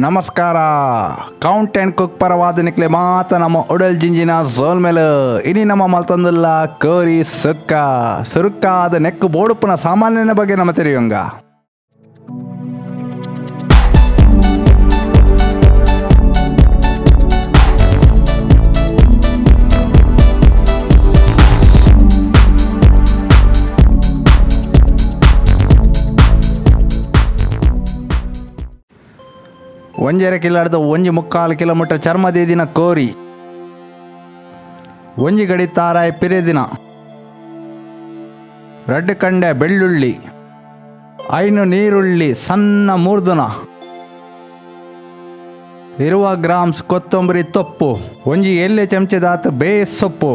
ನಮಸ್ಕಾರ. Count and cook ಪರವಾದ ನಿಕ್ಲೆ ಮಾತ ನಮ್ಮ ಉಡಲ್ ಜಿಂಜಿನ ಸೋಲ್ ಮೇಲೆ ಇನಿ ನಮ್ಮ ಮಲ್ತಂದುಲ್ಲ ಕೋರಿ ಸುಕ್ಕ ಸುರುಕಾದ ನೆಕ್ಕು ಬೋಡುಪುನ ಸಾಮಾನ್ಯನ ಬಗ್ಗೆ ನಮ್ಮ ತೆರೆಯುವಂಗ. ಒಂಜರೆ ಕಿಲಾಡ್ದ ಒಂಜಿ ಮುಕ್ಕಾಲು ಕಿಲೋಮೀಟರ್ ಚರ್ಮದೇದಿನ ಕೋರಿ ಒಂಜಿ ಗಡಿ ತಾರಾಯಿ ಪಿರೆದಿನ ರಡ್ಡು ಕಂಡೆ ಬೆಳ್ಳುಳ್ಳಿ ಐನು ನೀರುಳ್ಳಿ ಸಣ್ಣ ಮೂರ್ದುನ 20 ಗ್ರಾಮ್ಸ್ ಕೊತ್ತಂಬರಿ ತೊಪ್ಪು ಒಂಜಿ ಎಳ್ಳೆ ಚಮಚದಾತ್ ಬೇಸೊಪ್ಪು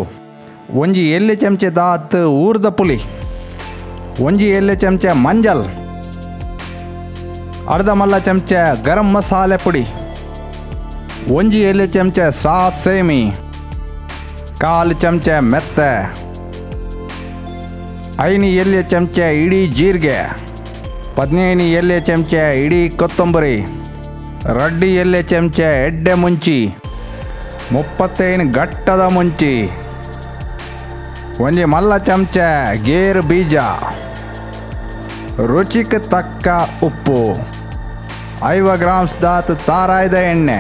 ಒಂಜಿ ಎಳ್ಳೆ ಚಮಚದಾತ್ ಊರ್ದ ಪುಲಿ ಒಂಜಿ ಎಳ್ಳೆ ಚಮಚ ಮಂಜಲ್ ಅರ್ಧ ಮಲ್ಲ ಚಮಚ ಗರಂ ಮಸಾಲೆ ಪುಡಿ ಒಂಜಿ ಎಲೆ ಚಮಚ ಸಾಸೇಮಿ ಕಾಲು ಚಮಚ ಮೆತ್ತೆ 5 ಎಲೆ ಚಮಚ ಇಡೀ ಜೀರಿಗೆ 15 ಎಲೆ ಚಮಚ ಇಡೀ ಕೊತ್ತಂಬರಿ 2 ಎಲೆ ಚಮಚ ಎಡ್ಡೆ ಮುಂಚಿ 35 ಗಟ್ಟದ ಮುಂಚಿ ಒಂಜಿ ಮಲ್ಲ ಚಮಚ ಗೇರು ಬೀಜ ರುಚಿಗೆ ತಕ್ಕ ಉಪ್ಪು 50 ಗ್ರಾಮ್ಸ್ ದಾತ್ ತಾರಾಯ್ದ ಎಣ್ಣೆ.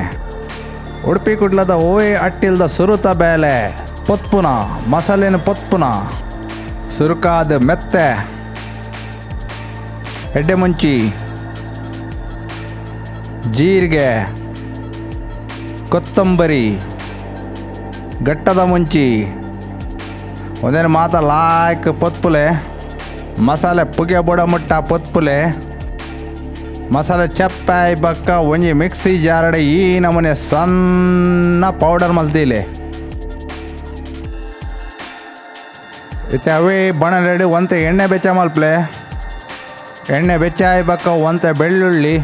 ಉಡುಪಿ ಕುಡ್ಲದ ಓಯ್ ಅಟ್ಟಿಲ್ದ ಸುರುತ ಬೇಲೆ ಪೊತ್ಪುನ ಮಸಾಲೆನ ಪೊತ್ಪುನ ಸುರುಕಾದ ಮೆತ್ತೆ ಎಡ್ಡೆ ಮುಂಚಿ ಜೀರಿಗೆ ಕೊತ್ತಂಬರಿ ಗಟ್ಟದ ಮುಂಚಿ ಒಂದೇನು ಮಾತ ಲಾಯ್ಕ್ ಪೊತ್ಪುಲೆ ಮಸಾಲೆ ಪುಗೆ ಬೊಡ ಮುಟ್ಟ ಪೊತ್ಪುಲೆ ಮಸಾಲೆ ಚಪ್ಪಾಯಿ ಬಕ್ಕ ಒಂಜಿ ಮಿಕ್ಸಿ ಜಾರಡೆ ಈ ನಮೂನೆ ಸಣ್ಣ ಪೌಡರ್ ಮಲ್ತಿಲೆ ಇತ್ತೆ ಅವೇ ಬಣಲೆಡೆ ಒಂತೆ ಎಣ್ಣೆ ಬೆಚ್ಚ ಮಲ್ಪಲೆ ಎಣ್ಣೆ ಬೆಚ್ಚಾಯಿ ಬಕ್ಕ ಒಂತೆ ಬೆಳ್ಳುಳ್ಳಿ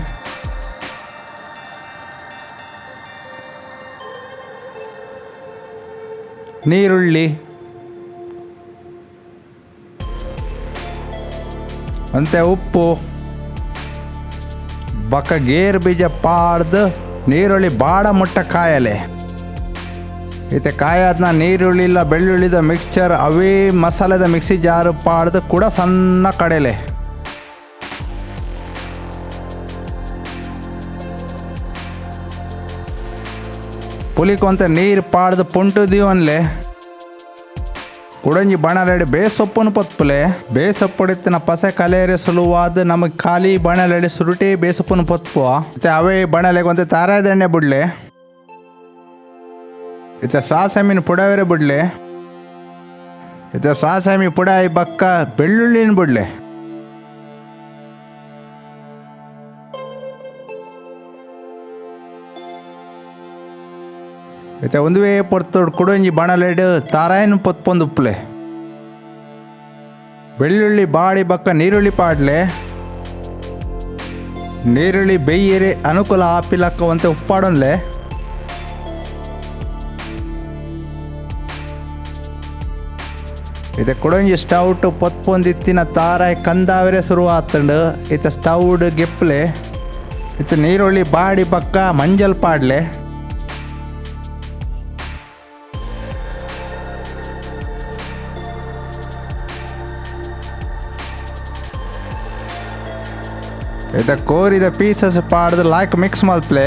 ನೀರುಳ್ಳಿ ಅಂತೆ ಉಪ್ಪು ಬಕ್ಕ ಗೇರು ಬೀಜ ಪಾಡ್ದು ನೀರುಳ್ಳಿ ಬಾಡ ಮುಟ್ಟ ಕಾಯಲೆ ಇತ್ತೆ ಕಾಯಾದ್ನ ನೀರುಳ್ಳಿ ಇಲ್ಲ ಬೆಳ್ಳುಳ್ಳಿದ ಮಿಕ್ಸ್ಚರ್ ಅವೇ ಮಸಾಲೆದ ಮಿಕ್ಸಿ ಜಾರು ಪಾಡ್ದು ಕೂಡ ಸಣ್ಣ ಕಡೆಲೆ ಪುಲಿಕೊಂತ ನೀರು ಪಾಡ್ದು ಪುಂಟು ದೀವನ್ಲೆ ಕುಡಂಜಿ ಬಣಲೆಡೆ ಬೇಸೊಪ್ಪನು ಪೊತ್ಪುಲೆ ಬೇಸೊಪ್ಪಡಿತ್ತಿನ ಪಸೆ ಕಲೇರೆ ಸುಲುವಾದ ನಮಗೆ ಖಾಲಿ ಬಣಲೆಡೆ ಸುರುಟಿ ಬೇಸೊಪ್ಪನು ಪೊತ್ಪುವ ಇತ್ತೆ ಅವೇ ಬಣಲೆಗೆ ಒಂತೆ ತಾರಾದ ಎಣ್ಣೆ ಬಿಡ್ಲೆ ಇತ್ತೆ ಸಾಸಮೀನು ಪುಡವೇರೆ ಬಿಡ್ಲೆ ಇತ್ತೆ ಸಾಸಮಿ ಪುಡಾಯಿ ಬಕ್ಕ ಬೆಳ್ಳುಳ್ಳಿನ ಬಿಡ್ಲೆ ಇತ್ತೆ ಒಂದುವೇ ಪೊರ್ತುಡು ಕುಡಂಜಿ ಬಣಲೆಡು ತಾರಾಯನ ಪೊತ್ಪೊಂದು ಉಪ್ಪುಲೆ ಬೆಳ್ಳುಳ್ಳಿ ಬಾಡಿ ಬಕ್ಕ ನೀರುಳ್ಳಿ ಪಾಡ್ಲೆ ನೀರುಳ್ಳಿ ಬೆಯ್ಯರೆ ಅನುಕೂಲ ಆಪಿಲಕ್ಕ ಒಂತೆ ಉಪ್ಪಾಡೊನ್ಲೆ ಇತ್ತೆ ಕುಡಂಜಿ ಸ್ಟೌಟ್ ಪೊತ್ಪೊಂದಿತ್ತಿನ ತಾರಾಯಿ ಕಂದಾವರೆ ಶುರು ಆತಂಡು ಇತ್ತೆ ಸ್ಟೌಡ್ ಗೆಪ್ಲೆ ಇತ್ತೆ ನೀರುಳ್ಳಿ ಬಾಡಿ ಬಕ್ಕ ಮಂಜಲ್ ಪಾಡ್ಲೆ ಇತ್ತೆ ಕೋರಿದ ಪೀಸಸ್ ಪಾಡ್ದು ಲಾಯ್ಕ್ ಮಿಕ್ಸ್ ಮಲ್ಪ್ಲೆ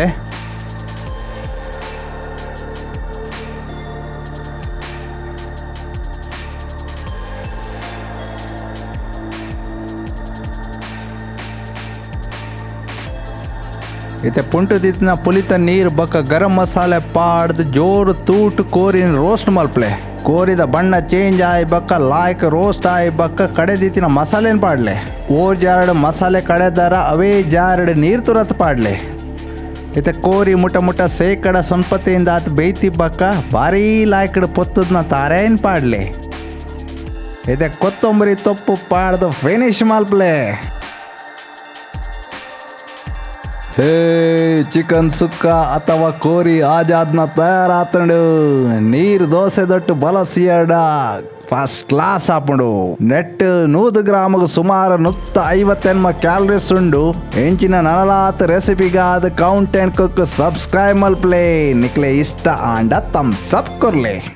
ಇತ್ತೆ ಪುಂಟು ದಿತ್ತಿನ ಪುಲಿತ ನೀರು ಬಕ್ಕ ಗರಂ ಮಸಾಲೆ ಪಾಡ್ದು ಜೋರು ತೂಟು ಕೋರಿನ ರೋಸ್ಟ್ ಮಲ್ಪ್ಲೆ ಕೋರಿದ ಬಣ್ಣ ಚೇಂಜ್ ಆಯಿ ಬಕ್ಕ ಲಾಯ್ಕ್ ರೋಸ್ಟ್ ಆಯಿ ಬಕ್ಕ ಕಡೆ ದಿತ್ತಿನ ಮಸಾಲೆನ ಪಾಡ್ಲೆ ಓ ಜಾರಡು ಮಸಾಲೆ ಕಡೆದಾರ ಅವೇ ಜಾರಡು ನೀರು ತುರತ್ ಪಾಡ್ಲೆ ಇತ್ತೆ ಕೋರಿ ಮುಟ ಮುಟ ಸೇಕಡ ಸೊನ್ಪತಿಯಿಂದ ಆತ ಬೇಯ್ತಿ ಬಕ್ಕ ಭಾರೀ ಲಾಯ್ಕಡ್ ಪೊತ್ತದ್ನ ತಾರೇನ್ ಪಾಡ್ಲೆ ಇತ್ತೆ ಕೊತ್ತಂಬರಿ ತೊಪ್ಪು ಪಾಡ್ದು ಫಿನಿಶ್ ಮಲ್ಪ್ಲೆ. ಹೇ, ಚಿಕನ್ ಸುಕ್ಕ ಅಥವಾ ಕೋರಿ ಆಜಾದ್ನ ತಯಾರಾತಂಡು. ನೀರು ದೋಸೆ ದೊಟ್ಟು ಬಲಸಿಯಡ ಫಸ್ಟ್ ಕ್ಲಾಸ್ ಆಪುಂಡು. ನೆಟ್ 100 ಗ್ರಾಮ್ಗೆ ಸುಮಾರು 158 ಕ್ಯಾಲರೀಸ್ ಉಂಡು. ಎಂಚಿನ ನನಲಾತ್ ರೆಸಿಪಿಗಾದ ಕೌಂಟ್ ಅಂಡ್ ಕುಕ್ ಸಬ್ಸ್ಕ್ರೈಬ್ ಮಲ್ಪ್ಲೆ. ನಿಕ್ಲೆ ಇಷ್ಟ ಆಂಡ ಥಮ್ಸ್ ಅಪ್ ಕೊರ್ಲೆ.